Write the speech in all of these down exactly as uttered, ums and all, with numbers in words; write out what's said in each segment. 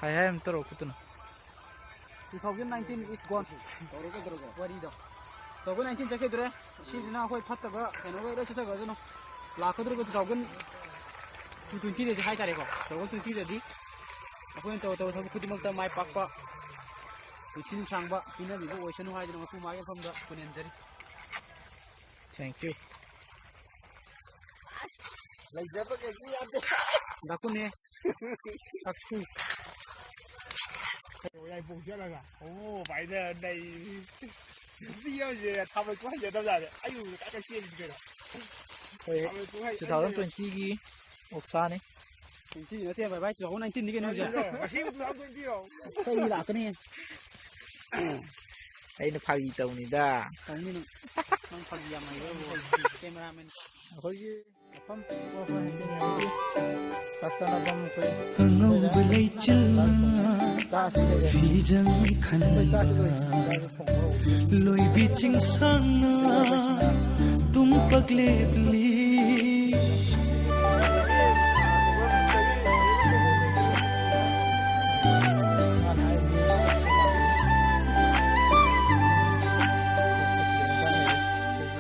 ꯍꯥꯏ ꯍꯥꯏ ꯑꯃ ꯇꯧꯔꯣ ꯈꯨꯠꯇꯨꯅ꯫ Two thousand nineteen is gone꯫ ꯋꯥꯔꯤꯗꯣ꯫ Two thousand nineteen ꯆꯠꯈꯤꯗ꯭ꯔꯦ꯫ ꯁꯤꯁꯤꯅ ꯑꯩꯈꯣꯏ ꯐꯠꯇꯕ ꯀꯩꯅꯣꯒ ꯂꯣꯏ ꯆꯠꯆꯈ꯭ꯔꯁꯅꯨ꯫ ꯂꯥꯛꯀꯗꯧꯔꯤꯕ two thousand twenty ꯗꯗꯤ ꯍꯥꯏꯇꯥꯔꯦꯀꯣ, two thousand twenty ꯗꯗꯤ ꯑꯩꯈꯣꯏꯅ ꯇꯧ ꯇꯧꯕ ꯊꯕꯛ ꯈꯨꯗꯤꯡꯃꯛꯇ ꯃꯥꯏ ꯄꯥꯛꯄ, ꯄꯨꯟꯁꯤ ꯅꯨꯡꯁꯥꯡꯕ ꯄꯤꯅꯕꯤꯕ ꯑꯣꯏꯁꯅꯨ ꯍꯥꯏꯗꯅ ꯃꯄꯨ ꯃꯥꯒꯤ ꯃꯐꯝꯗ ꯈꯨꯔꯨꯝꯖꯔꯤ꯫ Thank you꯫ ꯂꯩꯖꯕꯒꯩꯁꯨ ꯌꯥꯗꯦ꯫ ꯗꯥꯀꯨꯅꯦ꯫ ꯗꯥꯀꯨ꯫ ꯌꯥꯏꯄꯣꯛ ꯆꯠꯂꯒ꯫ ꯑꯣ, ꯚꯥꯏꯗ ꯅꯩ꯫ ꯅꯨꯄꯤ ꯑꯃꯁꯦ ꯊꯥꯕꯜ ꯀꯣꯏ ꯍꯩꯖꯗꯕꯖꯥꯠꯅꯦ꯫ ꯑꯩ ꯎꯕꯗ ꯀꯥꯏ ꯀꯥꯏ ꯆꯦꯜꯂꯤꯅꯤ ꯀꯩꯅꯣ꯫ ꯑꯩꯈꯣꯏ ꯊꯥꯕꯜ ꯀꯣꯏ ꯍꯩ-, two thousand twenty ꯒꯤ ꯑꯣꯛꯁꯥꯅꯤ꯫ Twenty ꯅꯠꯇꯦ, ꯚꯥꯏ, ꯚꯥꯏ, two thousand nineteen ꯅꯤ ꯀꯩꯅꯣ ꯍꯧꯖꯤꯛ꯫ ꯀꯩꯅꯣ? ꯉꯁꯤ two thousand twenty ꯔꯣ? ꯆꯩ ꯂꯥꯛꯀꯅꯤ꯫ ꯑꯩꯅ ꯐꯥꯒꯤ ꯇꯧꯅꯤꯗ꯫ ꯇꯧꯅꯤ ꯅꯪ꯫ ꯅꯪ ꯐꯥꯒꯤ ꯌꯥꯝ ꯍꯩꯕ꯭ꯔꯕꯨ? Cameraman꯫ ꯑꯩꯈꯣꯏꯒꯤ ꯃꯐꯝ ꯆꯥꯛ ꯆꯥꯅꯐꯝ ꯑꯩꯈꯣꯏ ꯑꯉꯧꯕ ꯂꯩꯆꯤꯜꯅ ꯆꯥꯁꯤ ꯂꯩꯔꯦ꯫ ꯐꯤꯖꯪ ꯑꯩꯈꯣꯏ ꯆꯥꯁꯤ ꯈꯟꯕ ꯂꯣꯏꯁꯤꯟꯕꯗ ꯊꯣꯡꯕ ꯍꯧꯔꯦ꯫ ꯂꯣꯏꯕꯤ ꯆꯤꯡꯁꯥꯡꯅ ꯇꯨꯝꯄꯛ ꯂꯦꯞꯂꯤ꯫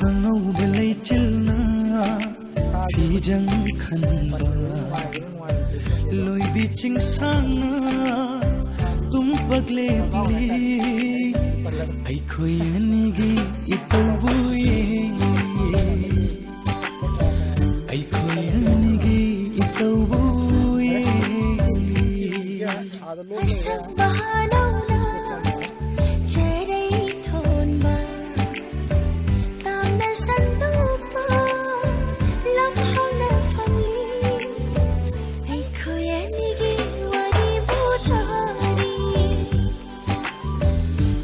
ꯑꯉꯧꯕ ꯂꯩꯆꯤꯜꯅ ꯐꯤꯖꯪ ꯈꯟꯕ, ꯂꯣꯏꯕꯤ ꯆꯤꯡꯁꯥꯡꯅ ꯇꯨꯝꯄꯛ ꯂꯦꯞꯂꯤ꯫ ꯑꯩꯈꯣꯏ ꯑꯅꯤꯒꯤ ꯏꯇꯧꯕꯨ ꯌꯦꯡꯂꯤ꯫ ꯑꯩꯈꯣꯏ ꯑꯅꯤꯒꯤ ꯏꯇꯧꯕꯨ ꯌꯦꯡꯂꯤ꯫ ꯑꯁꯪꯕ ꯍꯥꯅꯧꯅ ꯆꯦꯔꯩ ꯊꯣꯟꯕ, ꯇꯥꯝꯅ ꯁꯟꯗꯣꯛꯄ ꯂꯝꯍꯥꯡꯅ ꯐꯝꯂꯤ꯫ ꯑꯩꯈꯣꯏ ꯑꯅꯤꯒꯤ ꯋꯥꯔꯤꯕꯨ ꯇꯥꯔꯤ꯫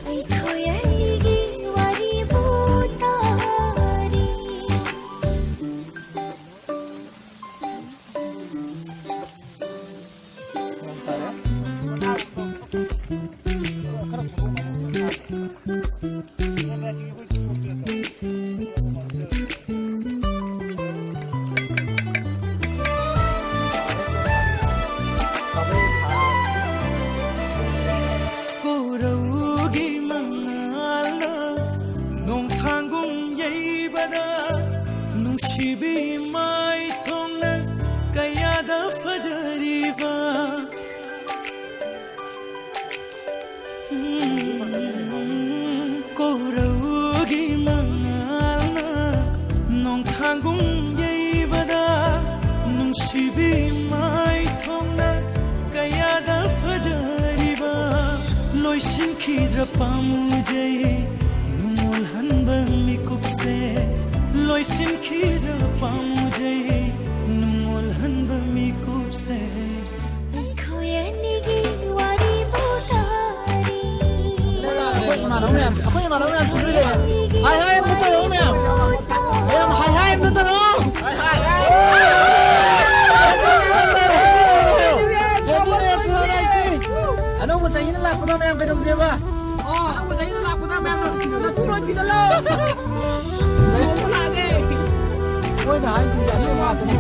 ꯑꯩꯈꯣꯏ ꯑꯅꯤꯒꯤ ꯋꯥꯔꯤꯕꯨ ꯇꯥꯔꯤ꯫ ꯅꯣꯡ ꯇꯥꯔꯦ꯫ ꯅꯨꯡꯁꯤꯕꯤ ꯃꯥꯏꯊꯣꯡꯅ ꯀꯌꯥꯗ ꯐꯖꯔꯤꯕ, ꯎꯝ, ꯀꯣꯔꯧꯒꯤ ꯃꯉꯥꯜꯅ ꯅꯣꯡꯊꯥꯡꯒꯨꯝ ꯌꯩꯕꯗ, ꯅꯨꯡꯁꯤꯕꯤ ꯃꯥꯏꯊꯣꯡꯅ ꯀꯌꯥꯗ ꯐꯖꯔꯤꯕ, ꯂꯣꯏꯁꯤꯟꯈꯤꯗ꯭ꯔ ꯄꯥꯝꯃꯨꯖꯩ ꯅꯨꯡꯉꯣꯜꯍꯟꯕ ꯃꯤꯀꯨꯞꯁꯦ, ꯂꯣꯏꯁꯤꯟꯈꯤꯗ꯭ꯔ ꯄꯥꯝꯃꯨꯖꯩ ꯅꯨꯡꯉꯣꯜꯍꯟꯕ ꯃꯤꯀꯨꯞꯁꯦ꯫ ꯑꯩꯈꯣꯏ ꯑꯅꯤꯒꯤ ꯋꯥꯔꯤꯕꯨ ꯇꯥꯔꯤ꯫ ꯑꯩꯈꯣꯏ ꯏꯃꯥꯟꯅꯕ ꯃꯌꯥꯝ, ꯑꯩꯈꯣꯏ ꯏꯃꯥꯟꯅꯕ ꯃꯌꯥꯝ ꯁꯨꯔꯤ ꯂꯩꯔꯦ꯫ ꯍꯥꯏ ꯍꯥꯏ ꯑꯝꯇ ꯇꯧꯔꯣ ꯃꯌꯥꯝ꯫ ꯃꯌꯥꯝ ꯍꯥꯏ ꯍꯥꯏ ꯑꯝꯇ ꯇꯧꯔꯣ꯫ ꯑꯅꯧꯕ ꯆꯍꯤꯅ ꯂꯥꯛꯄꯗ ꯃꯌꯥꯝ ꯀꯩꯗꯧꯁꯦꯕ? ꯑꯅꯧꯕ ꯆꯍꯤꯅ ꯂꯥꯛꯄꯗ ꯃꯌꯥꯝ ꯅꯇꯨ ꯂꯣꯏ ꯊꯤꯖꯤꯜꯂꯣ꯫ ꯂꯨꯍꯣꯡꯕ ꯂꯥꯛꯑꯒꯦ꯫ ꯃꯣꯏꯅ ꯍꯥꯏꯁꯤꯡꯁꯦ ꯑꯁꯦꯡꯕ ꯉꯥꯛꯇꯅꯤ꯫